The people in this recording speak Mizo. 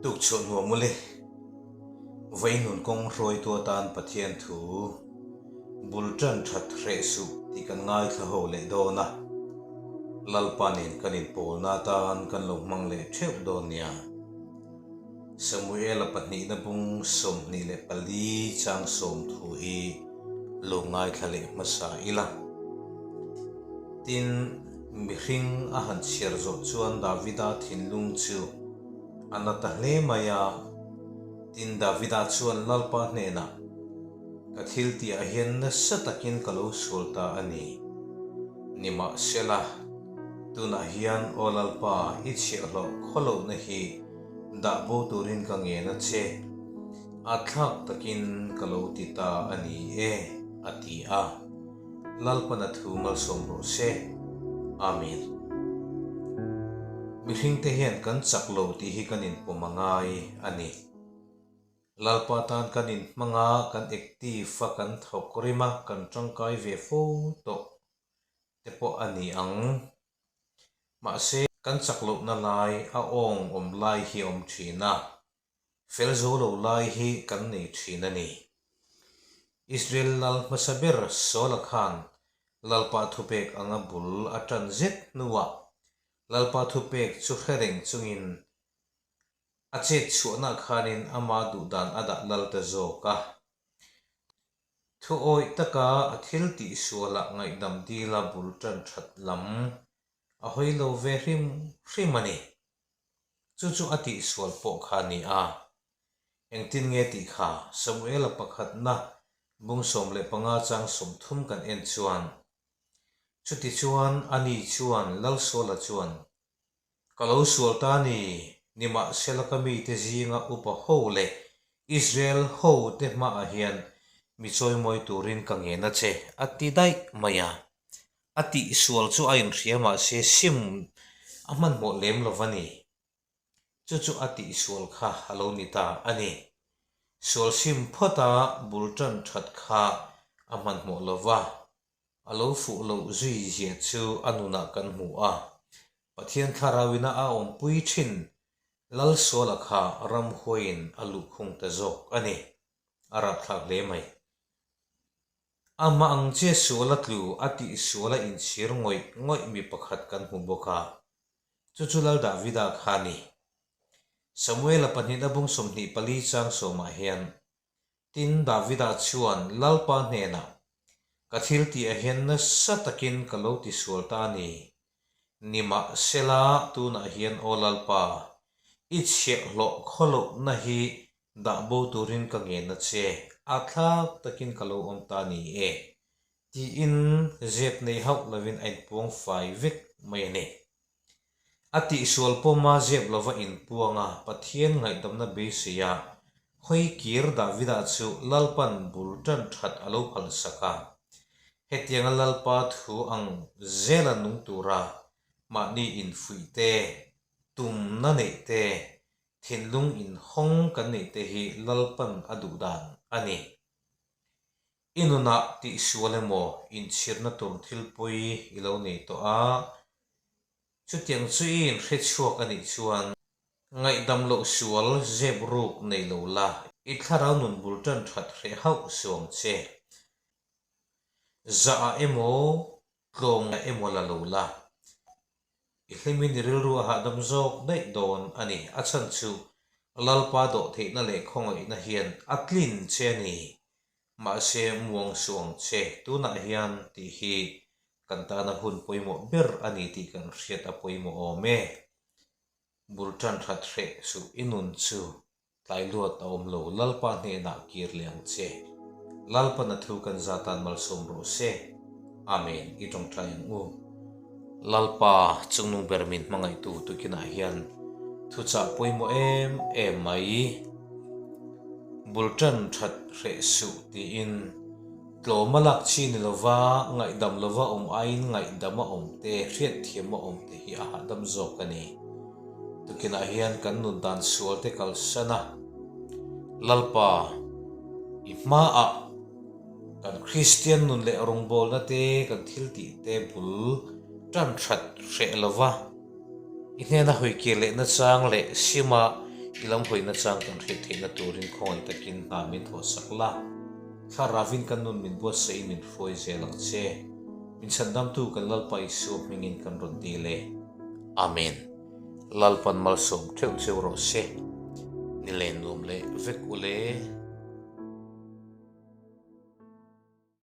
Tukchhuah nuam mawle. Vainun kawng hruaitu atan Pathian thu bul tan that hreh suh tih kan ngaithla ho leh dawn a. Lalpa nen kan inpawlna atan kan lo hmang leh theuh dawn nia. Samuela pahnihna bung 24 chang sawm thu hi lo ngaithla leh hmasa ila. Tin, mihring a han chhiar zawh chuan Davida thinlung chu a na ta hle mai a. Tin, Davida chuan Lalpa hnenah, Ka thil tihah hian nasa takin ka lo sual ta a ni. Nimahsela, tunah hian Aw Lalpa, i chhiahhlawh khawlohna hi Dah bo turin ka ngen a che, a thlak takin ka lo ti ta a ni e, a ti a. Lalpan a thu malsawm rawh se. Amen. Mihringte hian kan chak lo tih hi kan inpawm a ngai a ni. Lalpa tan kan inhmang a, kan active a, kan thawk rim a, kan tangkai ve fo tawh te pawh a ni ang. Mahse, kan chak lohna lai a awng awm lai hi a awm thin a, fel zo lo lai hi kan nei thin a ni. Israel lal hmasa ber Saula khan Lalpa thupek anga bul a tan zet hnuah Lalpa thupek chu hre reng chungin a chet chhuahna khanin ama duhdan a dah lal ta zawk a. Thu awih taka a thil tih sualah ngaihdam dila bul tan that lam a hawi lo ve hrim hrim a ni. Chu chu a tih sual pawh kha a ni a. Engtin nge tih kha Samuela pakhatna bung 15 chang 30 kan en chuan, Chutichuan ani chuan Lalsawla chuan Ka lo sual ta ni, nimahsela ka mite zinga upa ho leh Israel ho te hmaah hian mi chawimawi turin ka ngen a che, a ti daih mai a. A tihsual chu a inhria mahse sim a hmanhmawh lem lo va ni. Chu chu a tihsual kha a lo ni ta a ni. Sual sim phawta bul tan that kha a hmanhmawh lo va. A lo fuh loh zui zia chu a nunah kan hmu a, Pathian thlarauina a awmpui thin Lalsuala kha ramhuaiin a luhkhung ta zawk a ni. A rapthlak hle mai. Amah ang che suala tlu a tih suala inchhir ngawih ngawih mi pakhat kan hmu bawk a, chu chu Lal Davida kha a ni. Samuela pahnihna bung 24 chang sawmah hian Tin, Davida chuan Lalpa hnenah, Ka thil tihah hian nasa takin ka lo tisual ta a ni. Nimahsela, tunah hian aw Lalpa, i chhiahhlawh khawlohna hi dah bo turin ka ngen a che, a thlak takin ka lo awm ta a ni e, tiin zep nei hauh lovin a inpuang fai vek mai a ni. A tihsual pawma zep lova inpuang a, Pathian ngaihdamna beisei a, hawi kir Davida chu Lalpan bul tan that a lo phalsak a. Hetianga Lalpa thu ang zela nung tura mahni infuih te, tumna neih te, thinlung inhawng kan neih te hi Lalpan a duh dan a ni. I nunah tihsual emaw inchhirna tur thil pawi i lo nei tawh a, chutiang chu i inhre chhuak a nih chuan ngaihdam loh sual zep ruk nei lo la, i thlarau nun bul tan that hreh hauh suang che. Zah ah emaw tlawng ah emaw la lo la, i hlimin i rilru a hahdam zawk daih dawn a ni. A chhan chu Lalpa dawhtheihna leh khawngaihna hian a tlin che a ni. Mahse, muang suang che tunah hian tih hi kan tana hun pawimawh ber a ni tih kan hriat a pawimawh awm e. Bul tan that hreh suh i nun chu Tlai luat a awm lo, Lalpa hnenah kir leh ang che. Lalpan a thu kan zatan malsawm rawh se. Amen, i tawngtai ang u. Lalpa chungnung ber min hmangaihtu tukinah hian thuchah pawimawh em em mai. Bul tan that hreh suh tiin tlawm a lak chi ni lova ngaihdam lova awm aiin ngaihdam a awm te, hriatthiam a awm te hi a hahdam zawk a ni. Tukinah hian kan nun dan sual te kalsan a, Lalpa, i hmaah kan Kristian nun leh rawngbawlna te kan thil tih te bul tan that hreh lova, i hnena hawi kir leh nachang leh sima I lam hawina chang kan hriat theihna turin khawngaih takin hna min thawhsak la. Thlarauin kan nun min buatsaih in min hruai zel ang che. Min chhandamtu kan Lalpa Isua hmingin kan rawn dil e. Amen. Lalpan malsawm theuh cheu rawh se. Ni len nuam leh vek u le.